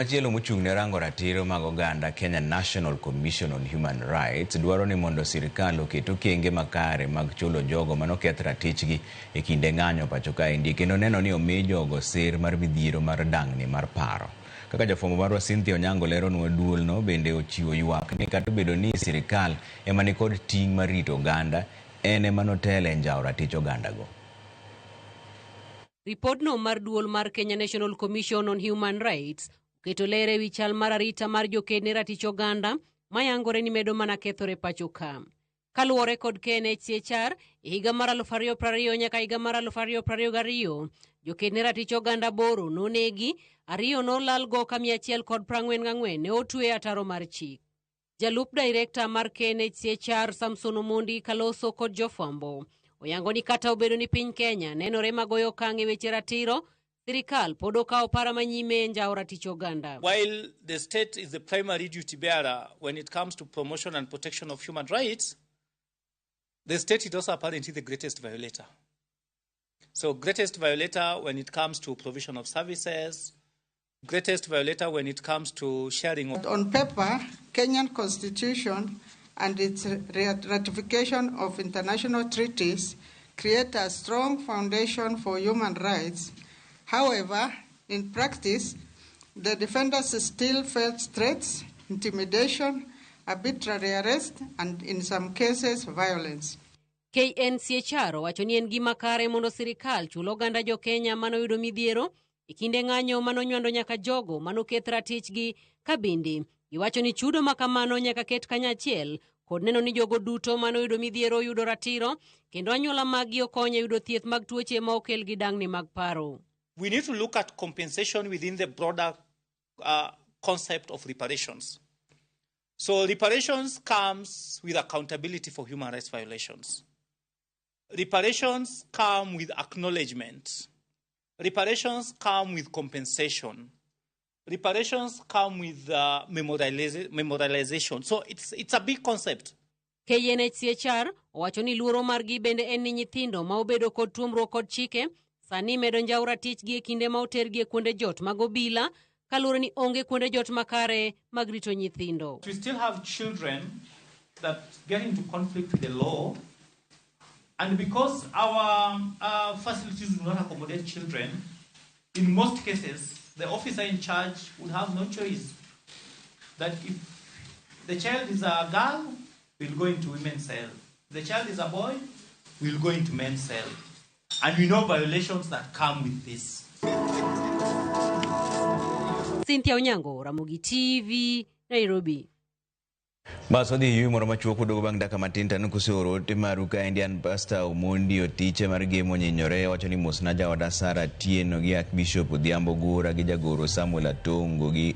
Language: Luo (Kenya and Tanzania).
Machielo mochung' ne rango ratiro mag oganda Kenya National Commission on Human Rights dwaro ni mondo sirkal oket okenge makare mag chulo jogo manoketh ratichgi e kinde ng'anyo pacho kaendi kendo neno ni omi jogo sir mar midhiero mar dang'ni mar paro. Kaka jafwambo marwa Cynthia Onyango leronwa duolno bende ochiwo ywak ni kata obedo ni sirkal ema nikod ting' mar rito oganda, en ema notelo e njawo ratich ogandago. Ripodno mar duol mar Kenya National Commission on Human Rights oketo ler ewi chal mar arita mar joked ne ratich oganda mayangore ni medo mana kethore pacho ka. Kaluwore kod KNHCHR, e higa mar 2020 nyaka higa mar 2022, joked ne ratich oganda 8 nonegi, 2 nolalgo ka 144 ne otwe e ataro mar chik. Jalup direkta mar KNHCHR Samson Omondi kaloso kod jofwambo oyango ni kata obedo ni piny Kenya nenore magoyo okang' e weche ratiro, sirikal pod okawo para manyime e njawo ratich oganda. While the state is the primary duty bearer when it comes to promotion and protection of human rights, the state is also apparently the greatest violator. So greatest violator when it comes to provision of services, greatest violator when it comes to sharing of... On paper, Kenyan constitution and its ratification of international treaties create a strong foundation for human rights. However, in practice, the defenders still face threats, intimidation, arbitrary arrest, and in some cases, violence. KNCHR owacho ni en gima kare mondo sirikal chul oganda jo Kenya manoyudo midhiero e kinde ng'anyo manonywando nyaka jogo manoketh ratichgi, ka bende giwacho ni chudo ma kamano nyaka ket kanyachiel kod neno ni jogo duto manoyudo midhiero yudo ratiro kendo anyuola maggi okony e yudo thieth mag tuoche ma okel gi dang'ni mag paro. We need to look at compensation within the broader concept of reparations. So reparations comes with accountability for human rights violations. Reparations come with acknowledgement. Reparations come with compensation. Reparations come with memorialization. So it's a big concept. KNHCHR owacho ni luoro margi bende en ni nyithindo ma obedo kod tuomruok kod chike sani medo njawo ratichgi e kinde ma otergi e kuonde jot mag obila kaluwore ni onge kuonde jot makare mag rito nyithindo. We still have children that get into conflict with the law, and because our facilities do not accommodate children, in most cases, the officer in charge would have no choice. That if the child is a girl, we'll go into women's cell. If the child is a boy, we'll go into men's cell. And we know violations that come with this. Cynthia Onyango, Ramogi TV, Nairobi. Bas wadhi yueyo moro machuok waduogo bang' dakika matin to aneno koseoro ote maru kaendi. An Pastor Omondi Otiche mar Gemo Nyinyore wacho ni mosna jaoda Sara Atieno gi Archbishop Odhiambo Gura gi jagoro Samuel Atongo gi